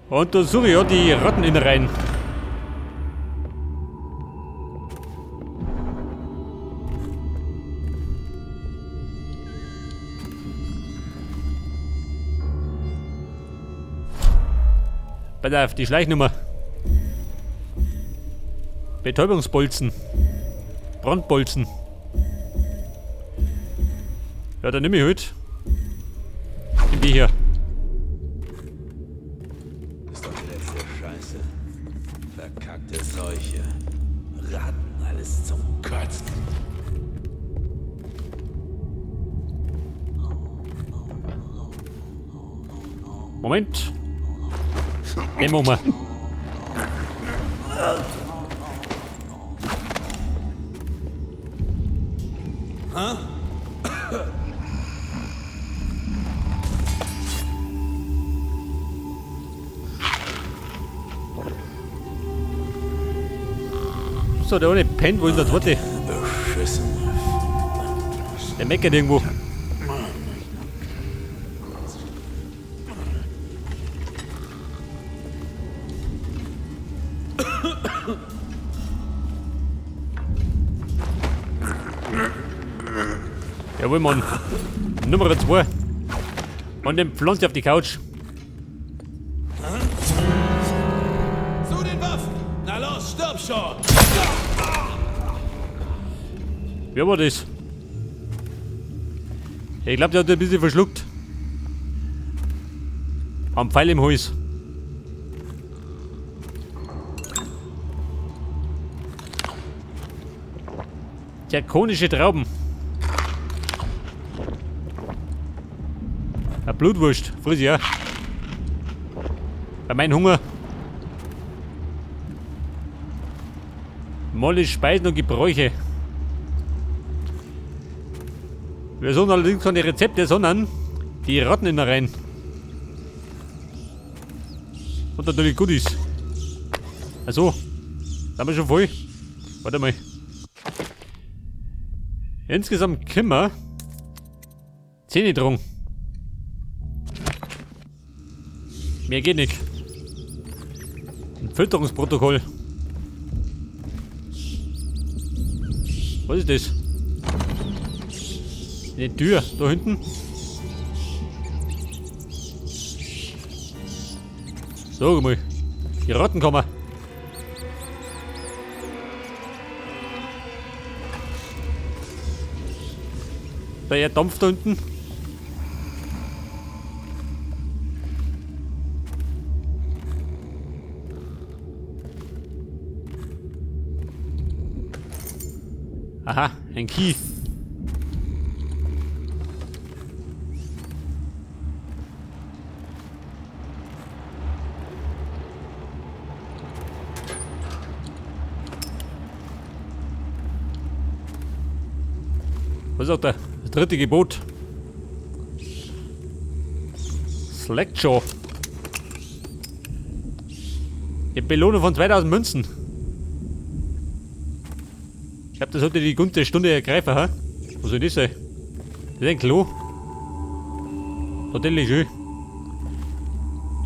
Und da suche ich auch die Ratteninnereien. Pass auf, die Schleichnummer. Betäubungsbolzen. Brandbolzen. Ja, dann nehme ich halt. Nimm die hier. Ist doch die letzte Scheiße. Verkackte Seuche. Ratten, alles zum Kotzen. Moment. Den machen wir. So, der ohne pennt, wo ist der zweite? Beschissen. Der meckert irgendwo. Jawohl, Mann. Nummer 2. Und den pflanzt auf die Couch. Zu den Waffen! Na los, stirb schon! Wer war das? Ich glaub, der hat ein bisschen verschluckt. Am Pfeil im Hals. Diakonische Trauben. Eine Blutwurst, friss ich auch. Bei meinem Hunger. Molle Speisen und Gebräuche. Wir suchen allerdings keine Rezepte, sondern die Ratteninnereien. Und natürlich Goodies. Also, da haben wir schon voll. Warte mal. Insgesamt können wir 10 dran. Mehr geht nicht. Ein Fütterungsprotokoll. Was ist das? Eine Tür da hinten. Sag mal. Die Ratten kommen. Da er dampft da unten. Aha, ein Key. Was sagt er? Das dritte Gebot. Slackjaw. Die Belohnung von 2000 Münzen. Ich glaub, das sollte die gute Stunde ergreifen, hä? Was soll das sein? Das ist ein Klo. Natürlich schön.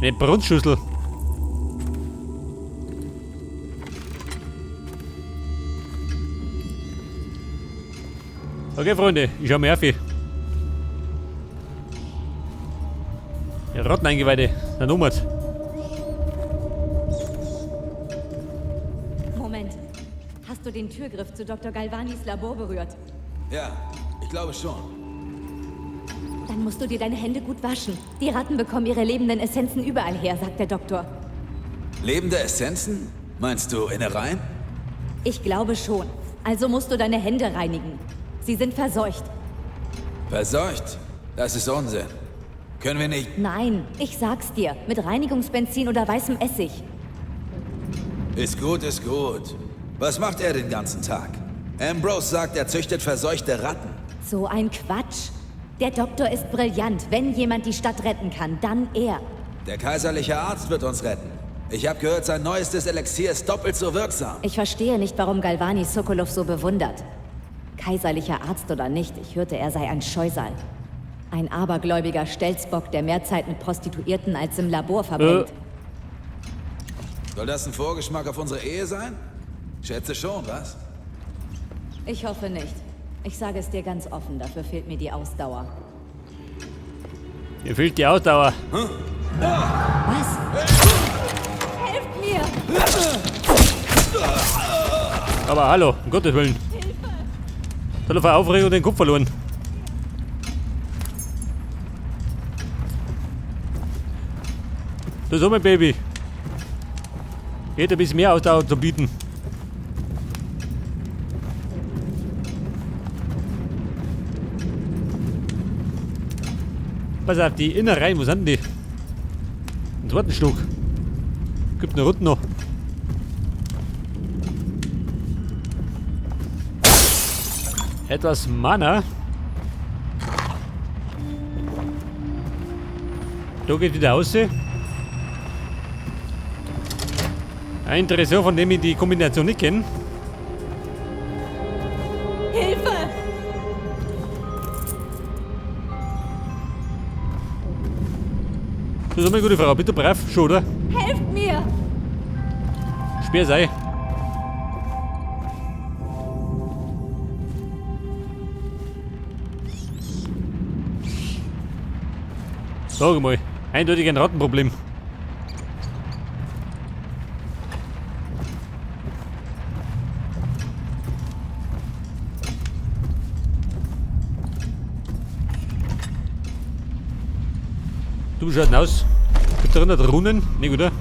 Eine Brunstschüssel. Okay, Freunde, ich schau mir auf. Die Ratteneingeweide, der Nummer. Moment. Hast du den Türgriff zu Doktor Galvanis Labor berührt? Ja, ich glaube schon. Dann musst du dir deine Hände gut waschen. Die Ratten bekommen ihre lebenden Essenzen überall her, sagt der Doktor. Lebende Essenzen? Meinst du Innereien? Ich glaube schon. Also musst du deine Hände reinigen. Sie sind verseucht. Verseucht? Das ist Unsinn. Können wir nicht... Nein, ich sag's dir. Mit Reinigungsbenzin oder weißem Essig. Ist gut, ist gut. Was macht er den ganzen Tag? Ambrose sagt, er züchtet verseuchte Ratten. So ein Quatsch. Der Doktor ist brillant. Wenn jemand die Stadt retten kann, dann er. Der kaiserliche Arzt wird uns retten. Ich hab gehört, sein neuestes Elixier ist doppelt so wirksam. Ich verstehe nicht, warum Galvani Sokolov so bewundert. Kaiserlicher Arzt oder nicht, ich hörte, er sei ein Scheusal. Ein abergläubiger Stelzbock, der mehr Zeit mit Prostituierten als im Labor verbringt. Soll das ein Vorgeschmack auf unsere Ehe sein? Schätze schon, was? Ich hoffe nicht. Ich sage es dir ganz offen, dafür fehlt mir die Ausdauer. Mir fehlt die Ausdauer. Was? Helft mir! Aber hallo, um Gottes Willen. Hat er vor Aufregung den Kopf verloren. Das ist so, mein Baby. Ich hätte ein bisschen mehr Ausdauer zu bieten. Pass auf, die Innereien, wo sind denn die? Im zweiten Stock. Gibt eine Runde noch. Etwas Mana. Da geht wieder raus. Ein Tresor, von dem ich die Kombination nicht kenne. Hilfe! Das ist eine gute Frau. Bitte brav, schon, oder? Helft mir! Speer sei. Sag mal, eindeutig ein Rattenproblem. Du schaut aus. Gibt da drin Runen? Nicht, oder?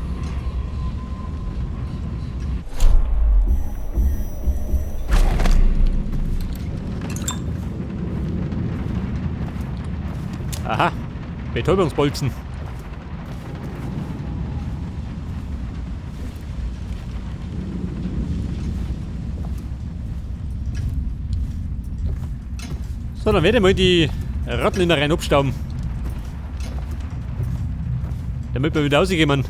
Aha. Betäubungsbolzen. So, dann werde ich mal die Ratteninnereien abstauben. Damit wir wieder rausgehen.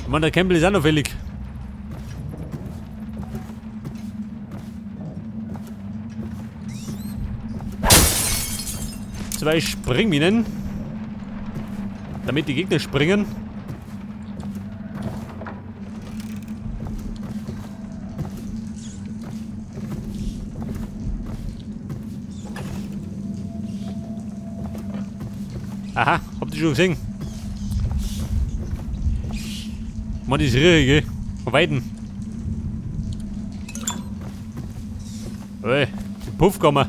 Ich meine, der Campbell ist auch noch fällig. Zwei Springminen. Damit die Gegner springen. Aha, habt ihr schon gesehen? Mann, das ist riesig, gell? Von Weitem. Ey, die Puffkammer.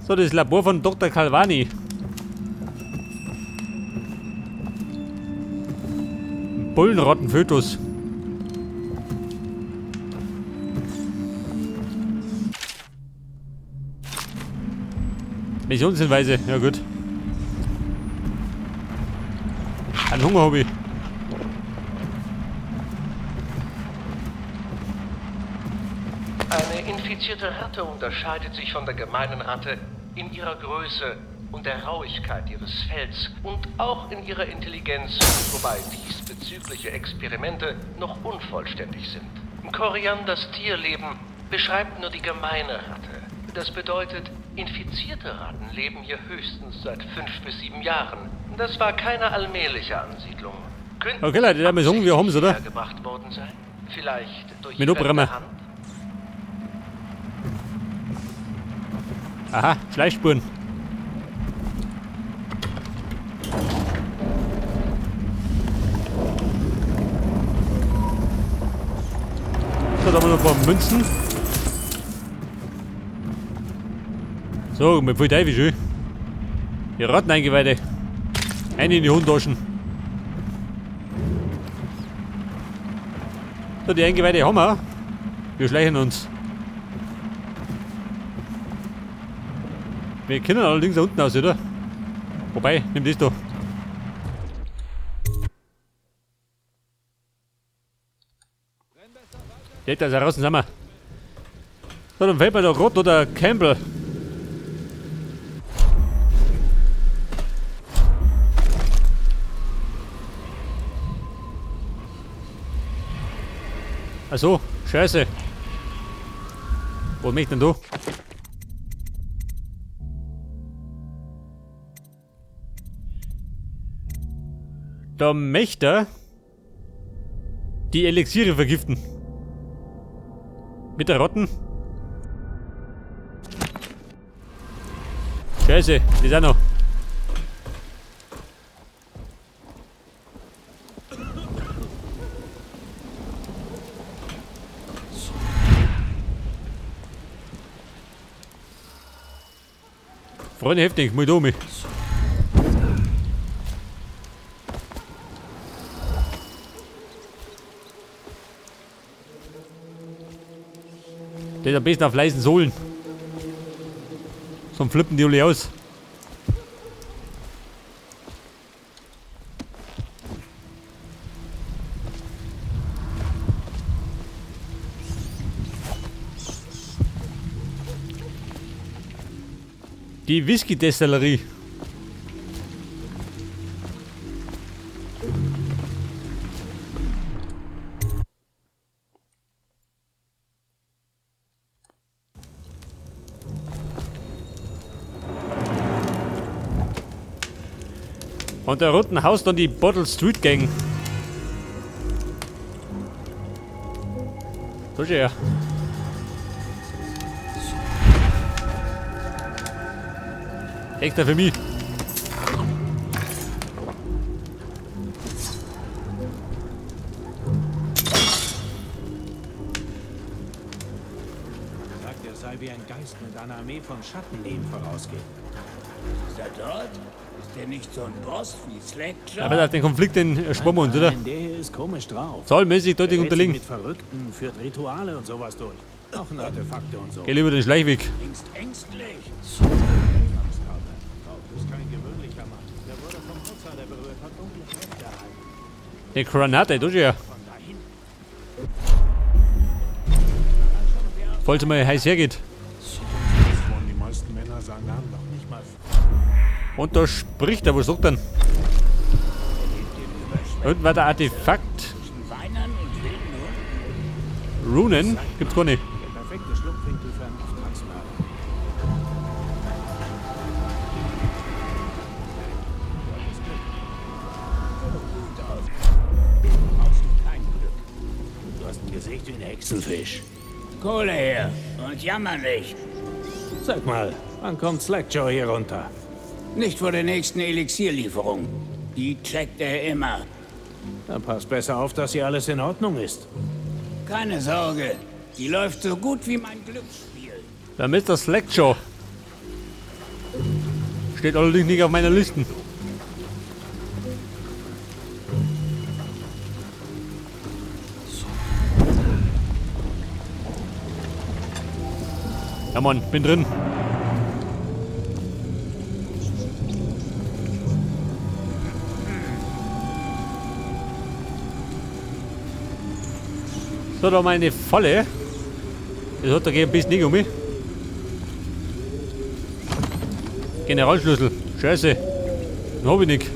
So, das Labor von Dr. Calvani. Bullenrattenfötus. Missionshinweise, ja gut. Ein Hunger hab ich. Eine infizierte Ratte unterscheidet sich von der gemeinen Ratte in ihrer Größe und der Rauigkeit ihres Fells und auch in ihrer Intelligenz, wobei diesbezügliche Experimente noch unvollständig sind. Korianders Tierleben beschreibt nur die gemeine Ratte. Das bedeutet, infizierte Ratten leben hier höchstens seit 5 bis 7 Jahren. Das war keine allmähliche Ansiedlung. Könnten Okay, Leute, da müssen wir haben's, oder? hergebracht worden sein? Vielleicht durch Mit Obremmer. fremde Hand? Aha, Schleichspuren. So, da haben wir noch ein paar Münzen. So, mit voll Teufel schön. Die Ratteneingeweide. Eine in die Hundtaschen. So, die Eingeweide haben wir. Wir schleichen uns. Wir können allerdings da unten aus, oder? Wobei, nimm das da. Direkt also raus sind wir. So, dann fällt mir da gerade noch der Campbell. Ach so, scheiße. Wo bin ich denn da? Da möchte er die Elixiere vergiften. Mit der Rotten. Scheiße, die ist auch noch. Freunde, heftig, mal da mit. Der ist am besten auf leisen Sohlen. Sonst flippen die alle aus. Die Whisky-Destillerie. Und der roten Haus dann die Bottle Street Gang. So schön, ja. Extra für mich. Sagt, er sei wie ein Geist mit einer Armee von Schatten, die ihm vorausgeht. Ist er dort? Ist der nicht so ein Boss wie Slackjaw? Aber den Konflikt, den sparen wir uns, oder? Nein, der hier ist komisch drauf. Zahlmäßig deutlich Er rät sich unterlegen. Mit Verrückten, führt Rituale und sowas durch. Auch ein Artefakte und so. Geh lieber den Schleichweg. Klingst ängstlich. Ist kein gewöhnlicher Mann. Der wurde vom Outsider berührt, hat dunkle Kräfte erhalten. Die Granate, da schon ja. Falls mal heiß hergeht. Wollen die meisten Männer seinen Namen noch nicht mal. Und da spricht er, was sagt er denn? Unten war der Artefakt. Runen gibt's gar nicht. Der perfekte Schlupfwinkel für einen Auftragsmörder. Brauchst du kein Glück. Du hast ein Gesicht wie ein Hexenfisch. Kohle her und jammer nicht. Sag mal, wann kommt Slackjaw hier runter? Nicht vor der nächsten Elixierlieferung. Die checkt er immer. Dann pass besser auf, dass hier alles in Ordnung ist. Keine Sorge, die läuft so gut wie mein Glücksspiel. Der Mr. Slackjaw. Steht allerdings nicht auf meiner Liste. Ja Mann, bin drin. So, da meine Falle. Das hat da ein bisschen nicht um mich. Generalschlüssel. Scheiße. Den hab ich nicht.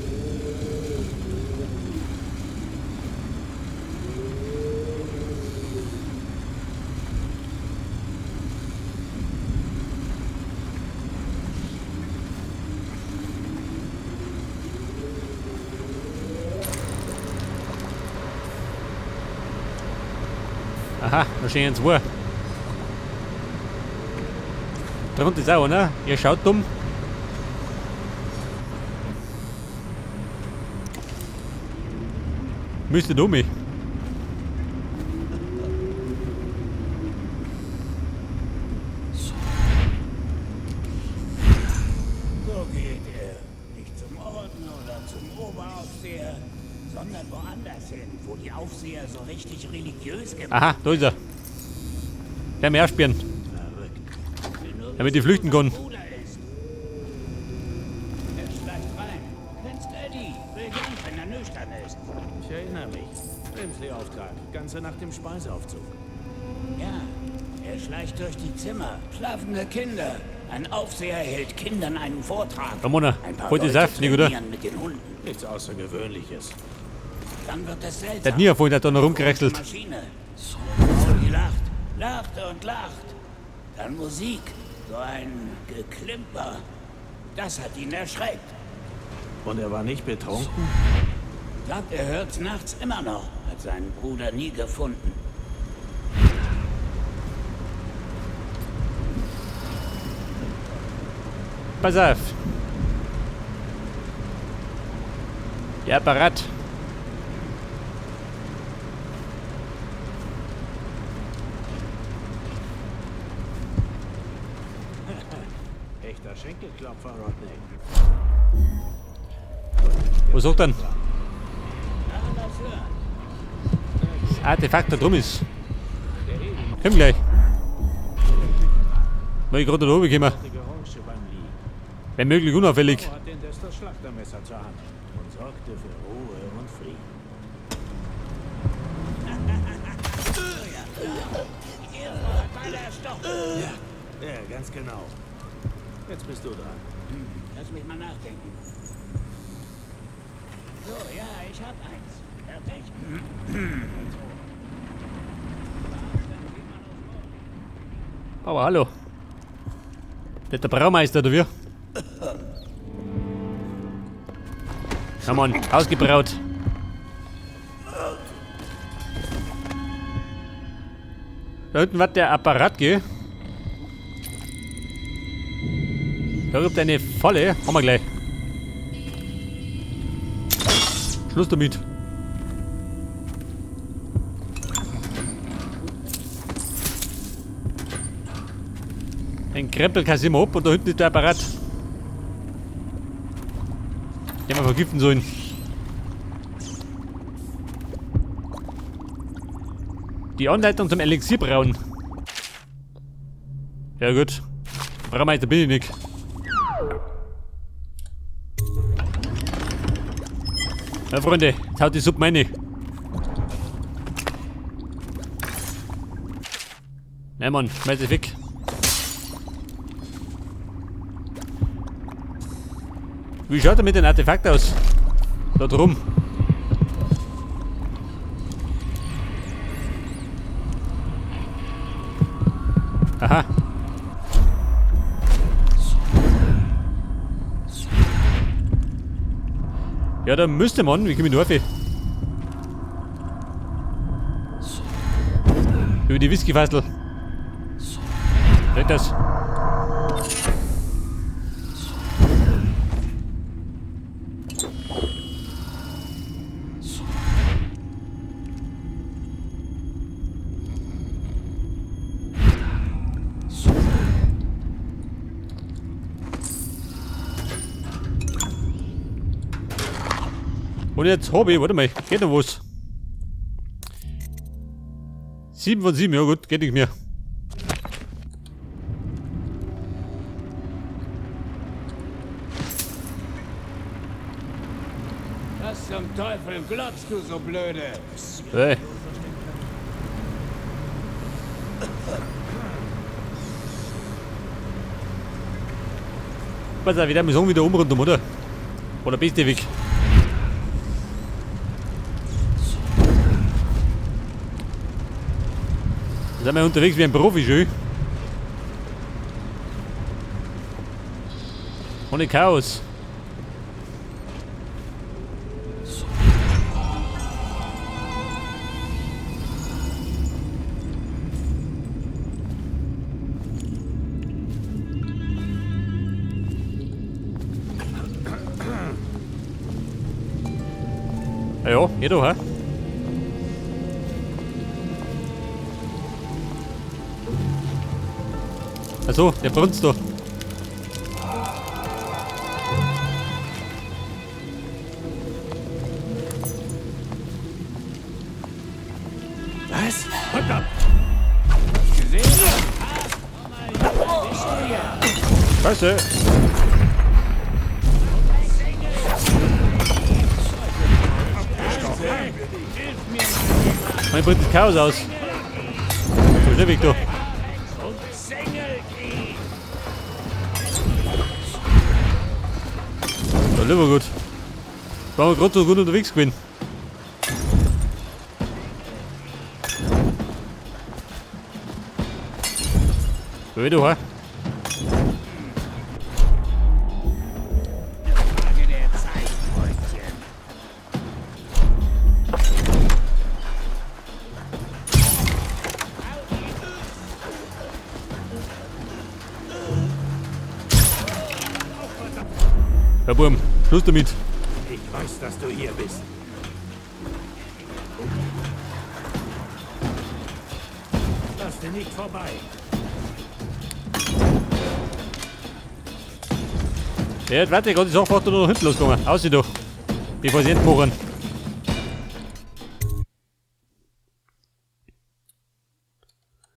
Aha, da stehen zwei. Drunter ist auch einer. Ihr schaut dumm. Müsste dumm. So geht er. Nicht zum Orden oder zum Oberaufseher, sondern woanders hin, wo die Aufseher so richtig religiös gemacht. Aha, da ist er. Der Meerspieren. Damit die flüchten können. Bruder ist. Er schleicht rein. Kennst Eddie? Brillant, wenn er nüchtern ist. Ich erinnere mich. Brimsley-Auftrag. Ganze Nacht im Speiseaufzug. Ja, er schleicht durch die Zimmer. Schlafende Kinder. Ein Aufseher hält Kindern einen Vortrag. Ramona, Ein paar heute Leute Saft, nicht, oder? trainieren mit den Hunden. Nichts Außergewöhnliches. Dann wird es seltsam. Der hat nie erfunden, der hat da noch rumgerechselt. Maschine. Frau, die lacht, lacht und lacht. Dann Musik, so ein Geklimper. Das hat ihn erschreckt. Und er war nicht betrunken? Sagt, er hört's nachts immer noch, hat seinen Bruder nie gefunden. Pass auf. Der Apparat. Echter Schenkelklopfer, Rodney. Wo sucht denn? Das Artefakt da drum ist. Komm gleich. Weil ich gerade da oben gekommen. Die Geräusche beim Liegen. Wenn möglich unauffällig. Frau hat indes das Schlachtermesser zur Hand und sorgte für Ruhe und Frieden. Ja, ja, ganz genau. Jetzt bist du dran. Lass mich mal nachdenken. So, ja, ich hab eins. Fertig? Aber hallo. Der ist der Braumeister, oder wie? Ja Mann, ausgebraut. Da hinten wird der Apparat, gell? Da gibt eine Falle. Haben wir gleich. Schluss damit. Den Krempel kassieren wir ab und da hinten ist der Apparat. Den wir vergiften sollen. Die Anleitung zum Elixierbrauen. Ja gut. Braumeister bin ich nicht. Ja Freunde, jetzt haut die Suppe rein. Nein Mann, schmeiß dich weg. Wie schaut er mit dem Artefakt aus? Da drum. Aha. Ja, da müsste man, wie komme ich nur auf? Über die Whiskyfassel. Geht das? Und jetzt hab ich, warte mal, geht noch was. 7 von 7, ja gut, geht nicht mehr. Was zum Teufel glotzt du so blöde? Hey. Pass auf, wieder müssen wieder umrundum, oder? Oder bist du weg? Da sind wir unterwegs wie ein Profi, schön. Ohne Chaos. Ja, ja, geht doch, hä? Achso, der brunzt da. Was? Scheiße. Mein bringt das Chaos aus. So, schnell weg da. Da lieber gut. Waren wir gerade so gut unterwegs gewesen. Wo du, ha? Eine Frage der Zeit, Freundchen. Herr Burm, Schluss damit. Ich weiß, dass du hier bist. Lass dich nicht vorbei. Ja, jetzt warte, gerade die Sache fährt noch hinten losgegangen. Aussieh doch. Bevor sie entmachen.